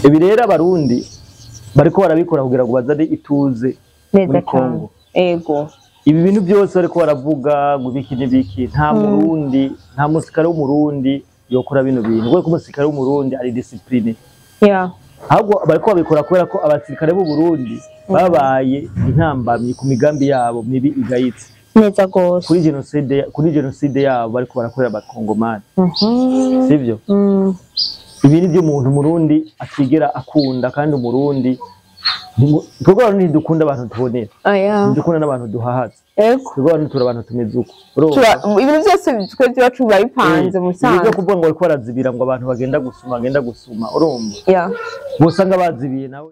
Ibi rero Abarundi bariko barabikora kugira ngo bazane ituze Neza muri cane. Kongo. Ego. Ibi bintu byose bariko baravuga ngo ibiki n'ibiki, nta Murundi, nta musirikare w'Umurundi yokora bino bintu, kubera ko umusirikare w'Umurundi ari discipline. Ahubwo bariko babikora kubera ko abasirikare b'u Burundi babaye intambamyi ku migambi yabo mibi igayitse. Neza gose. Kuri genocide yabo bariko barakorera Abakongomani, sivyo? Mm. Ibi ni byo umuntu Murundi atigera akunda, kandi Umurundi twebwe Abarundi ntidukunda abantu tubonera, ntidukunda n'abantu duhahaza. Twebwe Abarundi turi abantu tumeze uko, urumva? Ibintu byose twe byacu biba bipanze mu Ibi byo bisanzwe. kuvuga ngo bariko barazibira ngo abantu bagenda gusuma, bagenda gusuma, urumva, bosanga bazibiye nawe.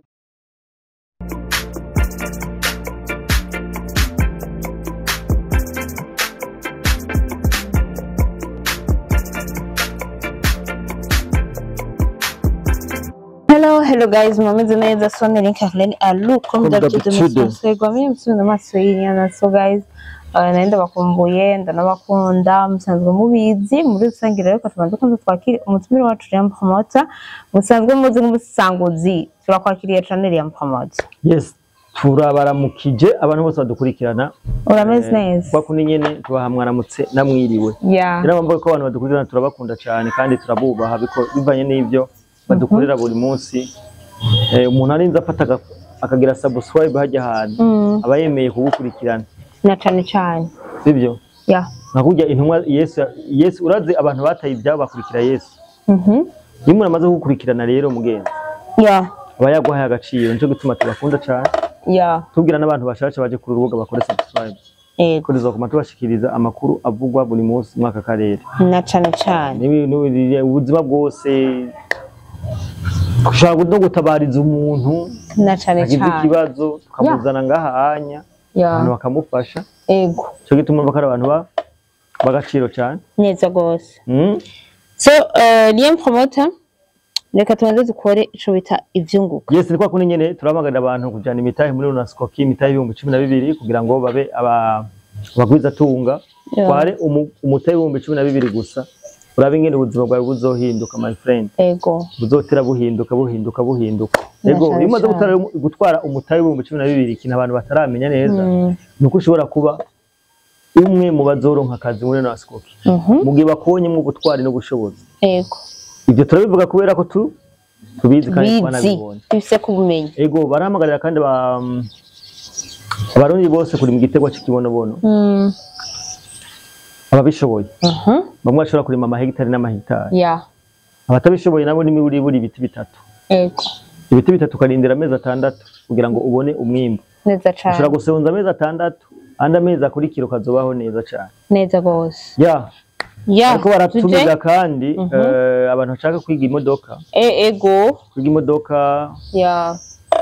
Hello, hello guys, mumeze neza? Soneri Carlene Alu, comme Comme d'habitude, d'habitude. Musanzwe msubiza amaso y'inyana. So guys, nari ndabakumbuye, ndanabakunda, musanzwe mubizi. Muri rusange rero, reka tubanze kwanza twakire umutumire wacu Liam Promoter, musanzwe muzi nk'umusanguzi. Turakwakiriye cane, Liam Promoter. Yes, turabaramukije abantu bose badukurikirana. Urameze neza? Kwa kundi nyene tubaha mwaramutse namwiriwe. Rero bamvuga ko abantu badukurikirana turabakunda cyane kandi turabubaha bivanye n'ivyo badukorera buri munsi. Umuntu arinze afata akagira subscribe hajya ahantu, aba yemeye kugukurikirana. Na cane cane. Sivyo? Yeah. Nka kurya intumwa Yesu, Yesu urazi abantu bataye ibyabo bakurikira Yesu. Iyo umuntu amaze kugukurikirana rero, mugenzi, aba yaguhaye agaciro. Nico gituma tubakunda cyane. Tubwira n'abantu bashasha baje ku rubuga bakore subscribe, ko tuzokoma tubashikiriza amakuru avugwa buri munsi muri aka karere. Na cane cane. Ubuzima bwose, ushaka no gutabariza umuntu Na cane agize cane. ikibazo, tukamuzana ngaha anya, abantu bakamufasha. Cyo gituma bakari abantu b'agaciro cyane. Neza gose. So, Liam Promoter, reka tubanze dukore ico bita ivyunguka. Yes, ni kwa kundi nyene turahamagarira abantu kujana imitahe muri Unaskoki, imitahe 12,000 kugira ngo babe abagwizatunga. Tware umutahe 12,000 gusa, urabe ingene ubuzima bwawe buzohinduka, my friend. Buzotera buhinduka, buhinduka, buhinduka. Na Ego, cane iyo umaze cane. gutwara umutahe 12,000, ikintu abantu bataramenya neza ni uko ushobora kuba umwe mu bazoronka akazi muri Unaskoki mu gihe bakubonyemwo ubutwari n'ubushobozi. Ibyo turabivuga kubera ko tubizi kandi Bizi twanabibonye. bifise kubumenyi. Ego, barahamagarira kandi Abarundi bose kurima igiterwa c'ikibonobono, ababishoboye. Bamwe bashobora kurima amahegitari n'amahegitari. Abatabishoboye nabo n'imiburiburi ibiti bitatu. Ibiti bitatu, ukarindira amezi 6 kugira ngo ubone umwimbu. Neza cane. Ushobora gusonza amezi 6, andi amezi akurikira ukazobaho neza cane. Neza gose. Ya. Ariko baratumiza kandi abantu bashaka kwiga imodoka. Ego. Kwiga imodoka,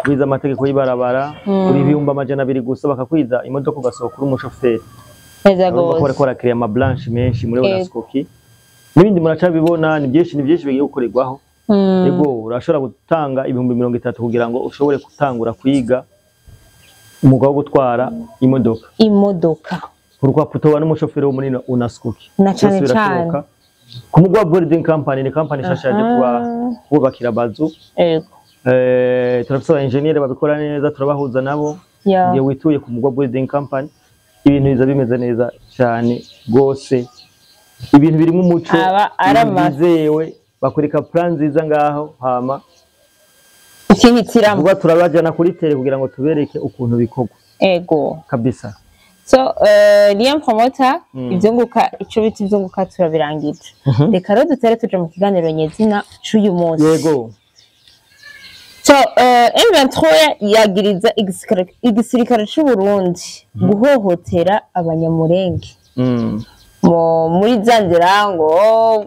kwiza amategeko y'ibarabara, uri 200,000 gusa bakakwiza imodoka, ugasohoka uri umushoferi. Neza Urumva ko gose. bariko barakiriya ama branche menshi muri Onaskoki n'ibindi muracabibona. Ni byinshi, ni byinshi bigiye gukorerwaho. Ego, urashobora gutanga 30,000 kugira ngo ushobore gutangura kwiga umwuga wo gutwara imodoka. Imodoka. Urupapuro utoba n'umushoferi wo muri Unaskoki. Na cane Byose birashoboka. cane. Ku mugwa building company, ni company nshasha yaje kuba kubakira amazu. Turafise aba engineer babikora neza, turabahuza nabo. Igihe wituye ku mugwa building company, ibintu biza bimeze neza cyane rwose, ibintu birimo umuco, Aba ari ibintu byizewe, bakwereka plan nziza ngaho, hama Ukihitiramo. vuba turabajana kuri terrain kugira ngo tubereke ukuntu bikorwa. Kabisa. So, Liam Promoter, ivyunguka, ico bita ivyunguka turabirangije. Reka rero dutere tuja mu kiganiro nyezina c'uyu munsi. Yego. So, M23 yagiriza igisirikare c'u Burundi guhohotera Abanyamurenge. Muri za nzira ngo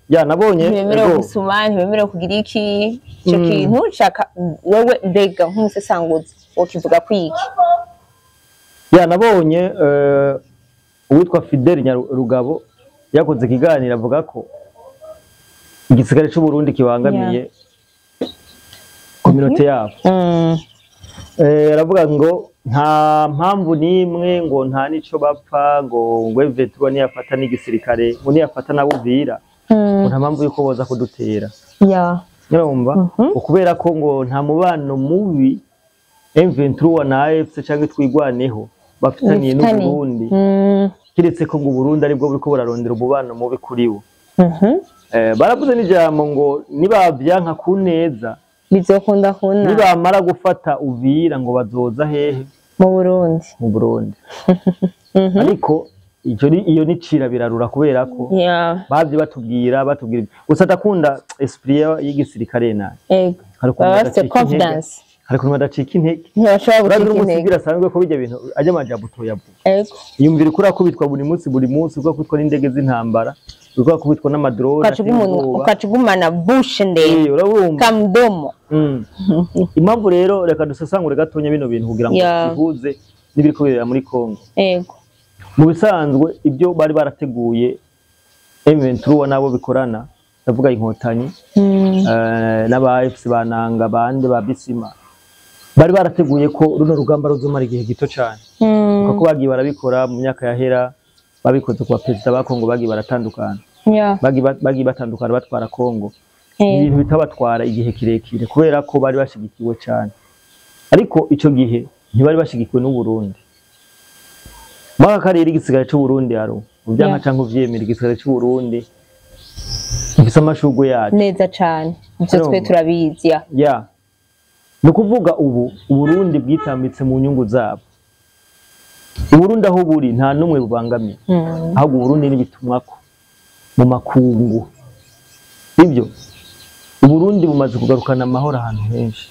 Ya, nabonye. ntibemerewe gusuma, ntibemerewe kugira iki. Ico kintu nshaka wewe mbega nk'umusesanguzi wokivuga kwiki? Ya, nabonye uwitwa Fidel Nyarugabo yakoze ikiganiro avuga ko igisirikare c'u Burundi kibangamiye communauté yabo. Aravuga ngo nta mpamvu n'imwe, ngo nta n'ico bapfa, ngo M23 niyafata n'igisirikare, ngo niyafata na Buvira, ngo nta mpamvu yuko boza kudutera. Urumva, kubera ko ngo nta mubano mubi M23 na AFC cyangwa Twigwaneho bafitaniye n'u Burundi, kiretse ko ngo Burundi aribwo buriko burarondera umubano mubi kuri bo. Baravuze n'ijambo ngo nibavyanka ku neza bizokunda kuna, nibamara gufata Uvira ngo bazoza hehe? Mu Burundi. Mu Burundi. Ariko iyo ni cira birarura kubera ko bavye batubwira gusa atakunda esprit y'igisirikare naye. Ego. Bafite confidence. Ariko badacika intege. Ntibashobora gucika intege. Urazi asanzwe ko bijya bintu ajya amajambo toyavuga. Ego. Yumvira ko urakubitwa buri munsi uko kubitwa n'indege z'intambara, uko kubitwa n'amadrone, ukacugumana bush ndende. Kamdomo. Impamvu rero reka dusesangure gatonya bino bintu kugira ngo bihuze n'ibiri kubera muri Kongo. Ego. Mu bisanzwe ibyo bari barateguye M23 nabo bikorana, ndavuga inkotanyi n'aba AFC bananga bande ba Bisima, bari barateguye ko runo rugamba ruzomara igihe gito cyane. Kuko bagiye barabikora mu myaka yahera, babikoze ku baperezida ba Kongo bagiye baratandukana. Bagiye batandukana batwara Kongo. Ibintu bitabatwara igihe kirekire kubera ko bari bashigikiwe cyane. Ariko ico gihe ntibari bashigikiwe n'u Burundi. Mwaka karere igisigara cy'u Burundi haro ubyanka canke uvyemera igisigara cy'u Burundi gifise amashurwe yacu neza cyane, ivyo twe turabizi. Ni ukuvuga ubu Burundi bwitambitse mu nyungu zabo. Uburundi aho buri nta numwe bubangamiye, ahubwo Burundi nibitumwako mu makungu. Ibyo Uburundi bumaze kugarukana amahoro ahantu henshi.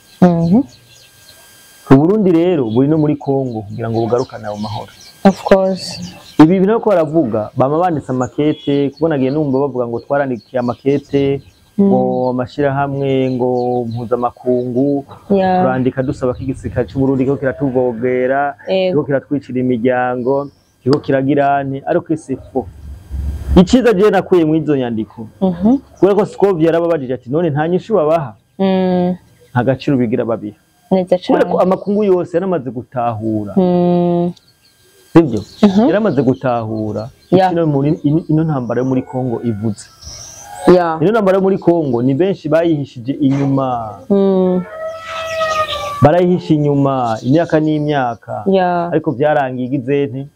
Uburundi rero buri no muri Kongo kugira ngo bugarukane ayo mahoro. Of course. Ibi bintu ko baravuga bama banditse amakete, kubona giye numva bavuga ngo twarandikiye amakete ngo amashira hamwe ngo mpuzamakungu, turandika dusaba ko igisirikare cy'u Burundi ko kiratuvogera, ko kiratwicira imiryango, ko kiragira nti, ariko isifo. Iciza je nakuye mu izo nyandiko. Kubera ko Scovia yarababajije ati none nta nyishu babaha. Nta gaciro bigira babiha. Neza cyane. Kubera ko amakungu yose yaramaze gutahura. Sibyo? Yaramaze gutahura ino ntambara yo muri Kongo ivuze. Ino ntambara yo muri Kongo ni benshi bayihishije inyuma. Barayihishe inyuma imyaka n'imyaka. Ariko byarangiye igize nti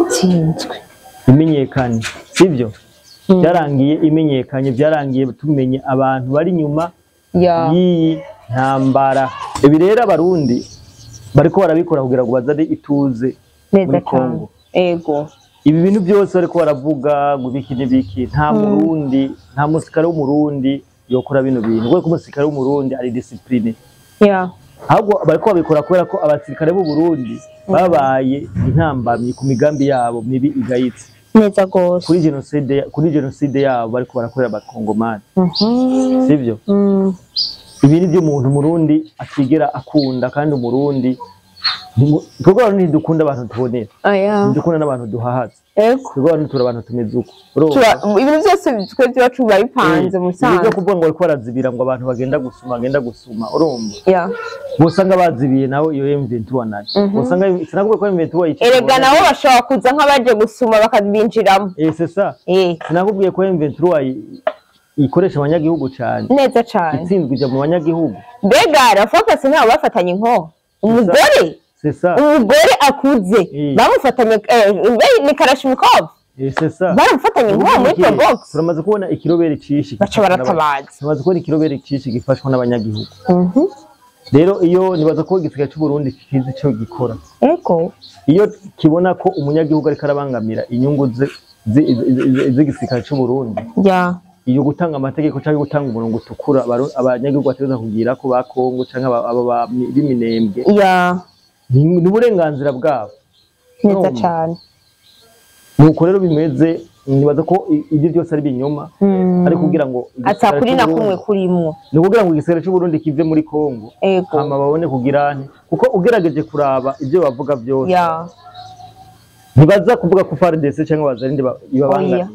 itsinzwe. Imenyekanye, sibyo? Byarangiye imenyekanye, byarangiye tumenye abantu bari inyuma y'iyi ntambara. Ibi rero abarundi bariko barabikora kugira ngo bazane ituze muri Kongo. Ego. Ibi bintu byose bariko baravuga ngo biki n'ibiki, nta murundi, nta musirikare w'umurundi yokora bino bintu. Kuko umusirikare w'umurundi ari discipline. Ahubwo bariko babikora kubera ko abasirikare b'u Burundi babaye intambamyi ku migambi yabo mibi igayitse. Neza gose. Kuri genocide yabo bariko barakorera abakongomani. Sivyo? Ibi ni byo umuntu murundi atigera akunda, kandi umurundi twebwe abantu ntidukunda abantu tubonera. Ntidukunda n'abantu duhahaza. Twebwe abantu turi abantu tumeze uko. Ibintu byose twe byacu bipanze mu sanzwe. Ibyo kuvuga ngo bariko barazibira ngo abantu bagenda gusuma, urumva? Bosanga bazibiye nawe iyo M23 nayo. Bosanga sinakuvuga ko M23 yica. Erega nabo bashobora kuza nk'abaje gusuma bakabinjiramo. C'est ça. Sinakubwiye ko M23 ikoresha abanyagihugu cyane. Neza cyane. Itsinzwe ijya mu banyagihugu. Mbega rafaka nabo bafatanye inko. Umugore. C'est ça. Umugore akuze bamufatanye ni Kalashnikov. C'est ça. Bamufatanye inko muri Probox. Turamaze kubona ikirobere cishi. Baca baratabaza. Turamaze kubona ikirobere cishi gifashwa n'abanyagihugu. Rero iyo nibaza ko igisirikare cy'u Burundi kizi cyo gikora. Ego. Iyo kibona ko umunyagihugu ariko arabangamira inyungu z'igisirikare cy'u Burundi. Iyo gutanga amategeko cyangwa gutanga umurongo utukura abanyagihugu bategeza kugira ko ba Kongo cyangwa aba b'iminembwe. Ni uburenganzira bwabo. Neza cyane. Nuko rero bimeze, nibaza ko ibyo byose ari binyoma, ari kugira ngo atakuri na kumwe kurimwo. Ni kugira ngo igisirikare cy'u Burundi kive muri Kongo. Hama babone kugira nti, kuko ugerageje kuraba ibyo bavuga byose. Ntibaza kuvuga ko FARDC cyangwa Wazalendo ibabangamiye.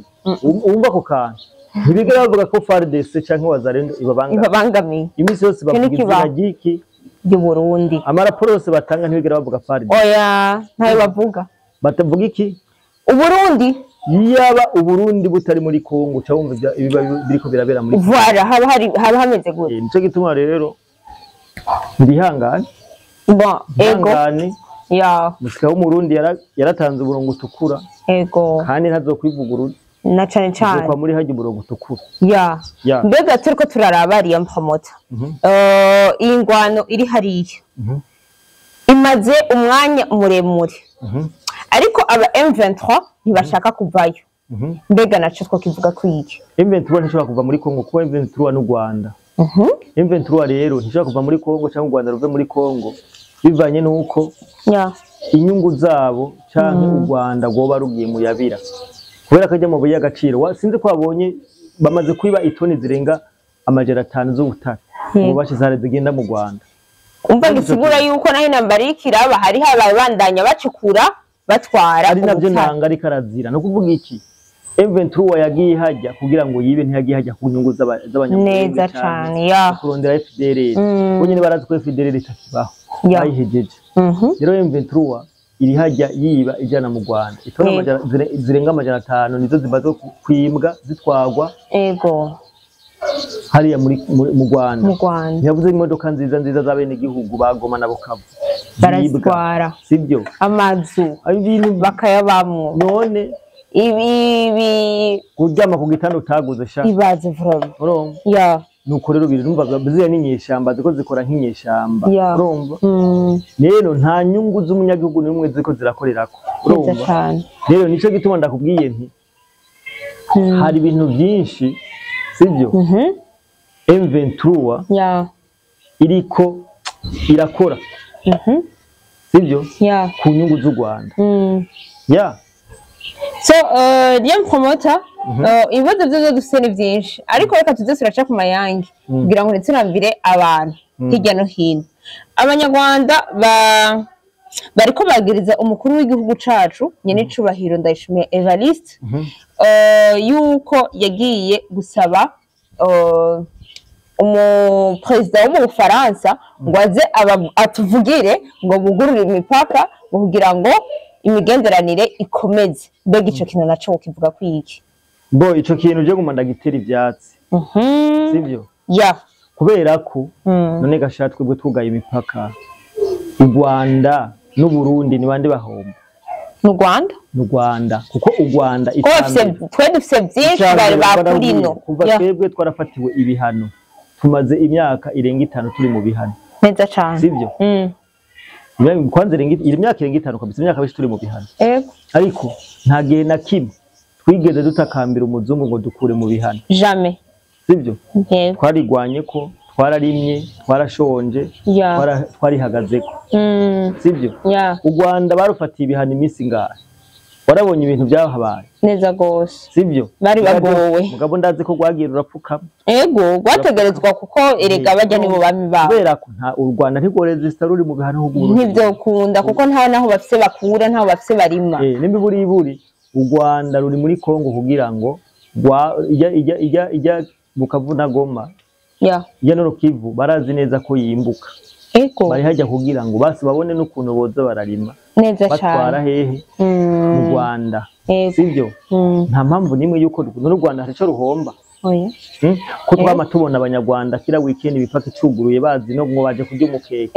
Umva ko kantu. Ntibigera bavuga ko FARDC cyangwa Wazalendo ibabangamiye. Iminsi yose bavuga izina ry'iki ry'u Burundi. Amaraporo yose batanga ntibigera bavuga FARDC. Oya, ntayo bavuga. Batavuga iki? Uburundi. Yaba Uburundi butari muri Kongo, ca wumva ibiba biriko birabera muri Kongo. Voilà, haba hameze gute? Nico gituma rero ndihangane. Bon, ego. Ndihangane. Ya. Mushika w'Umurundi yaratanze umurongo utukura. Ego. Kandi ntazokwivuguruza. Na cane cane. Kwa muri haje umurongo utukura. Ya. Ya. Mbega turiko turaraba ariya promoter. Iyi ngwano iri hariya. Imaze umwanya muremure. Ariko aba M23 ntibashaka kuvayo. Mbega naco twokivuga kwiki? M23 ntishobora kuva muri Kongo kuko M23 n'u Rwanda. M23 rero ntishobora kuva muri Kongo cyangwa u Rwanda ruve muri Kongo bivanye nuko inyungu zabo canke u Rwanda rwoba rugiye mu yabira. Kubera ko ajya mu buye agaciro, sinzi ko babonye bamaze kwiba itoni zirenga 500 z'ubutare. Ubu bashize zigenda mu Rwanda. Umva gisigura yuko naho intambara ikiraba hari habaye bandanya bacukura batwara ari navyo ntanga ari karazira no kuvuga iki M23 yagiye hajya kugira ngo yibe ntiyagiye hajya ku nyungu z'abanyamurenge neza cyane ya kurondera FDLR bo nyine barazi ko FDLR itakibaho bayihejeje. Rero M23 iri hajya yiba ijana mu Rwanda itona zirenga 500 nizo zimaze kwimbwa zitwagwa ego hariya muri mu Rwanda. Ntiyavuze imodoka nziza nziza z'abene gihugu bagoma na Bukavu barazitwara sibyo amazu ibintu bakayabamwo none ibi kuryama ku gitanda utaguze sha ibaze vraiment urumva ya nuko rero birumva biziya n'inyeshamba ziko zikora nk'inyeshamba urumva rero nta nyungu z'umunyagihugu n'umwe ziko zirakorerako urumva rero nico gituma ndakubwiye nti hari ibintu byinshi sibyo M23 ya iriko irakora sibyo ku nyungu z'u Rwanda ya so Liam Promoter ibibazo byo dufite ni byinshi ariko reka tuze turaca ku mayange kugira ngo ndetse abantu hirya no hino abanyarwanda bariko bagiriza umukuru w'igihugu cacu nyene icubahiro Ndayishimiye Evariste yuko yagiye gusaba umuperezida wo mu Bufaransa ngo aze atuvugire ngo bugurure imipaka kugira ngo imigenderanire ikomeze. Mbega ico kintu naco ukivuga kwiki? Bo ico kintu je guma ndagitera ivyatsi. Sivyo? Ya. Kubera ko none gashatwe bwo twugaye imipaka u Rwanda n'u Burundi ni bande bahomba? Mu Rwanda? Mu Rwanda kuko u Rwanda twe dufise byinshi bari bakurino. Kuva twebwe twarafatiwe ibihano. Tumaze imyaka irenga 5 turi mu bihano. Neza cyane. Sivyo? Kwanza imyaka irenga 5 kabisa imyaka bishi turi mu bihano. Ego. Ariko nta gihe na kimwe twigeze dutakambira umuzungu ngo dukure mu bihano. Jamais. Sivyo? Twarigwanye ko twararimye, twarashonje, twarihagazeko. Sivyo? U Rwanda barufatiye ibihano iminsi ngahe? Warabonye ibintu byahabaye. Neza gose. Sivyo? Bari bagowe. Mugabo ndazi ko rwagiye rurapfukama. Ego, rwategerezwa kuko erega bajya nibo bami babo. Kubera ko nta u Rwanda ntigorezista ruri mu bihano huguru. Ntivyo kunda kuko nta naho bafise bakura, ntaho bafise barima. Nimba iburi u Rwanda ruri muri Kongo kugira ngo ijya Bukavu na Goma. Ya. Ijya no Kivu barazi neza ko yimbuka. Ego. Bari hajya kugira ngo basi babone n'ukuntu boza bararima. Neza cyane. Batwara hehe? Mu Rwanda. Sivyo? Nta mpamvu nimwe yuko n'u Rwanda hari ico ruhomba. Oya. Ko twama tubona abanyarwanda kira weekend ibipaka icuguruye bazi no ngo baje kurya umukeke.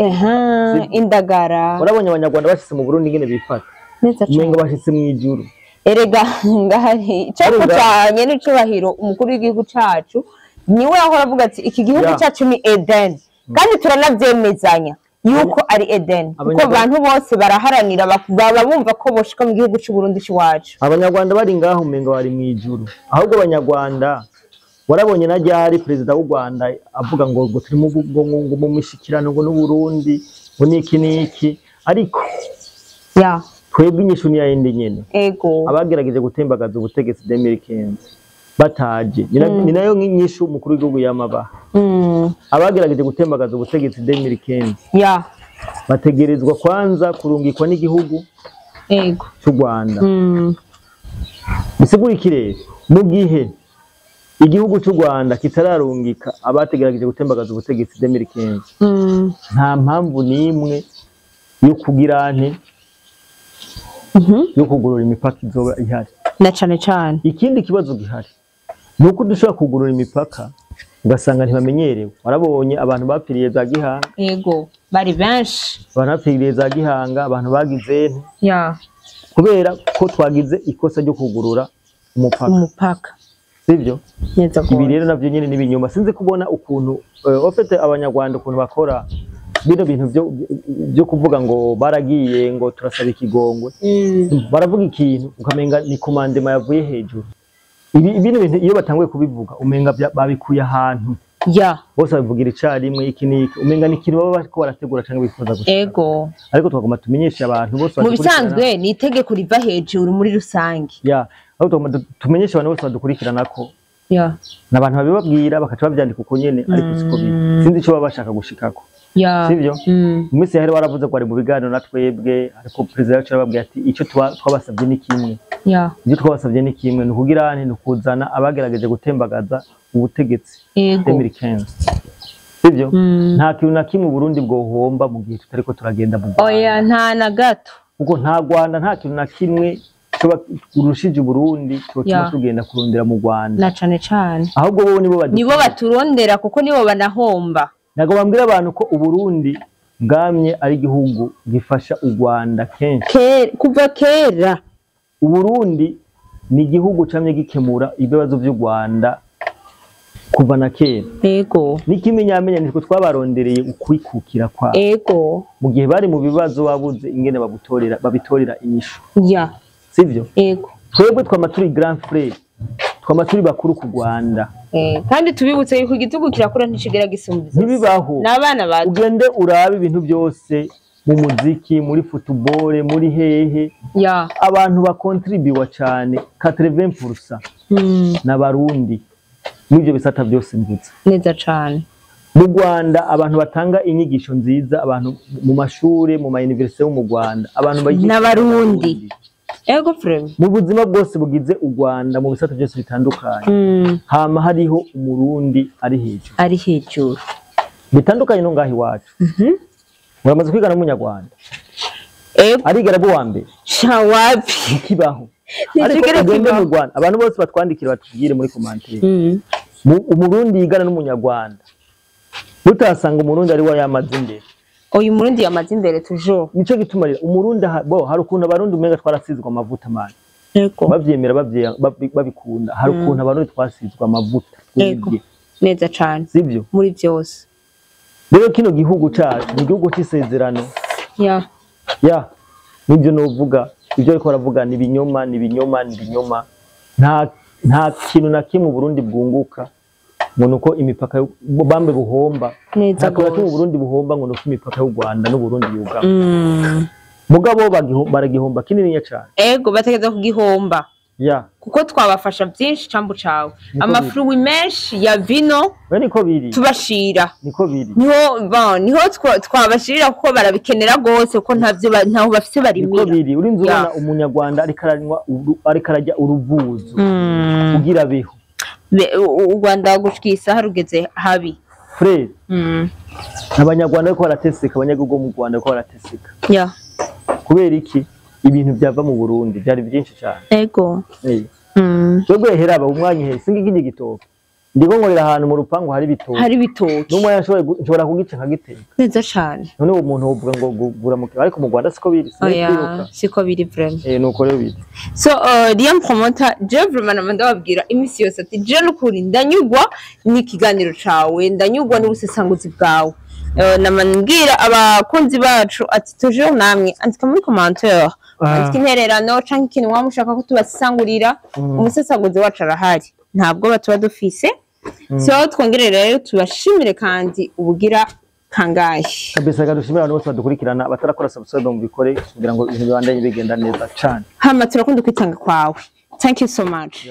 Indagara. Urabonye abanyarwanda bashitse mu Burundi ngene bifata. Neza cyane. Umengo bashitse mu ijuru. Erega ngahari cyo cyanye n'icubahiro umukuru w'igihugu cacu niwe ahora avuga ati iki gihugu cyacu ni Eden. Kandi turanavyemezanya yuko ari Eden kuko abantu bose baraharanira baba bumva ko boshika mu gihugu cy'u Burundi cyacu. Abanyarwanda bari ngaho umengo bari mu ijuru. Ahubwo abanyarwanda warabonye na ryari president w'u Rwanda avuga ngo ngo turi mu ngo mu mishikirano ngo n'u Burundi ngo niki niki ariko ya twebwe inyishu ni yindi nyene. Ego. Abagerageje gutembagaza ubutegetsi 2015 bataje ni nayo nk'inyishu umukuru w'igihugu yamabaha. Abagerageje gutembagaza ubutegetsi 2015 ya bategerezwa kwanza kurungikwa n'igihugu ego cy'u Rwanda. Bisigura ikirere mu gihe igihugu cy'u Rwanda kitararungika abategerageje gutembagaza ubutegetsi 2015 nta mpamvu nimwe yo kugira nte yo kugurura imipaka izoba ihari. Na cane cane. Ikindi kibazo gihari ni uko dushobora kugurura imipaka ugasanga ntibamenyerewe. Warabonye abantu bapfiriye za Gihanga. Yego, bari benshi. Abantu bapfiriye za Gihanga, abantu bagize ya kubera ko twagize ikosa ryo kugurura umupaka. Sivyo? Ibi rero navyo nyene n'ibinyoma. Sinzi kubona ukuntu ofete abanyarwanda ukuntu bakora bino bintu byo kuvuga ngo baragiye ngo turasaba ikigongwe. Baravuga ikintu ukamenga ni commandement yavuye hejuru. Ibi bino bintu iyo batanguye kubivuga umenga babikuye ahantu. Ya. Bose babivugira icarimwe iki niki, umenga ni ikintu baba bariko barategura canke bifuza gushika. Ego. Ariko twagomba tumenyesha abantu bose mu bisanzwe ni itegeko riva hejuru muri rusange. Ya. Ariko twagomba tumenyesha abantu bose badukurikirana ko. Ya. N'abantu babibabwira bakaca bavyandika uko nyene, ariko siko biri. Sinzi ico baba bashaka gushikako. Ya. Sivyo? Mu minsi yahera baravuze ko bari mu biganiro na twebwe, ariko perezida yacu arababwira ati ico twabasabye ni kimwe. Ya. Ibyo twabasabye ni kimwe, ni ukugira ni ukuzana abagerageje gutembagaza ubutegetsi. Yego. 2015. Sivyo? Nta kintu na kimwe Burundi bwohomba mu gihe tutariko turagenda mu Rwanda. Oya, nta na gato. Kuko nta Rwanda nta kintu na kimwe urushije Burundi cyotuma tugenda kurondera mu Rwanda. Na cane cane. Ahubwo bo nibo baturondera kuko nibo banahomba. Nago bambwira abantu ko Uburundi bwamye ari igihugu gifasha u Rwanda kenshi. Kuva kera. Uburundi ni igihugu camye gikemura ibibazo vy'u Rwanda kuva na kera. Ego. N'ikimenyamenya nitwe twabarondereye ukwikukira kwa. Ego. Mu gihe bari mu bibazo babuze ingene babitorera inyishu. Ya. Sivyo? Ego. Twebwe twama turi grand frère, twama turi bakuru ku Rwanda. Kandi tubibutse yuko igitugu kirakura nticigera gisumbiza. Ntibibaho. N'abana bato. Ugende urabe ibintu byose mu muziki, muri football, muri hehe. Ya. Abantu bakontribuwa cyane 80% n'abarundi. N'ibyo bisata byose mvutse. Neza cyane. Mu Rwanda abantu batanga inyigisho nziza, abantu mu mashure, mu ma université yo mu Rwanda, abantu n'abarundi. Ego frame. Mu buzima bwose bugize u Rwanda mu bisata byose bitandukanye. Hama hariho umurundi ari hejuru. Ari hejuru. Bitandukanye no ngahi wacu. Muramaze kwigana n'umunyarwanda. Ego. Arigera bo wa mbere. Shawapi. Kibaho. Ariko ugende mu Rwanda abantu bose batwandikira batubwire muri commentaire. Umurundi yigana n'umunyarwanda. Utasanga umurundi ari wa yamaze imbere. Oyu murundi yamaze imbere toujours. Nico gituma rero umurundi bo hari ukuntu abarundi umenga twarasizwe amavuta man. Yego. Bavyemera babikunda. Hari ukuntu abarundi twasizwe amavuta. Yego. Neza cyane. Sivyo? Muri byose. Rero kino gihugu cacu ni igihugu c'isezerano. Ya. Ya. Nibyo novuga, ibyo ariko baravuga ni binyoma, ni binyoma, ni binyoma. Nta kintu na kimwe Burundi bwunguka ngo nuko imipaka bambe buhomba. Neza gose. Nta Burundi buhomba ngo nuko imipaka y'u Rwanda n'u Burundi yugama. Mugabo baragihomba kinini cyane. Ego bategeza kugihomba. Ya. Kuko twabafasha byinshi cambu cawe. Amafruwi menshi ya vino niko biri. Tubashira. Niko biri. Niho bon, niho twabashirira kuko barabikenera gose kuko ntavyo ntaho bafise barimira. Niko biri. Urinzi ubona umunyarwanda ariko aranywa ariko arajya uruvuzo. Ugira beho. U Rwanda gushikisa harugeze habi. Frere. Abanyarwanda ko barateseka, abanyagihugu mu Rwanda ko barateseka. Ya. Kubera iki? Ibintu byava mu Burundi byari byinshi cyane. Ego. Twebwe heraba umwanya he singi gindi gitoke. Ndiko nkorera ahantu mu rupangu hari bitoke. Hari bitoke. N'umwanya nshobora kugica nkagiteka. Neza cyane. None uwo muntu uvuga ngo gura mu ariko mu Rwanda siko biri. Oya, siko biri vraiment. Nuko rero biri. So Liam Promoter, je vraiment ndababwira imisi yose ati je nukuri ndanyugwa n'ikiganiro cawe, ndanyugwa n'ubusesanguzi bwawe. Namambwira abakunzi bacu ati toujours namwe andika muri commentaire andika intererano canke ikintu mwamushaka ko tubasangurira, umusesanguzi wacu arahari ntabwo batuba dufise. So twongere rero tubashimire kandi ubugira kangahe kabisa gadushimira abantu bose badukurikirana batarakora subscribe mu bikore kugira ngo ibintu bibandanye bigenda neza cyane. Hama turakunda kwitanga kwawe. Thank you so much.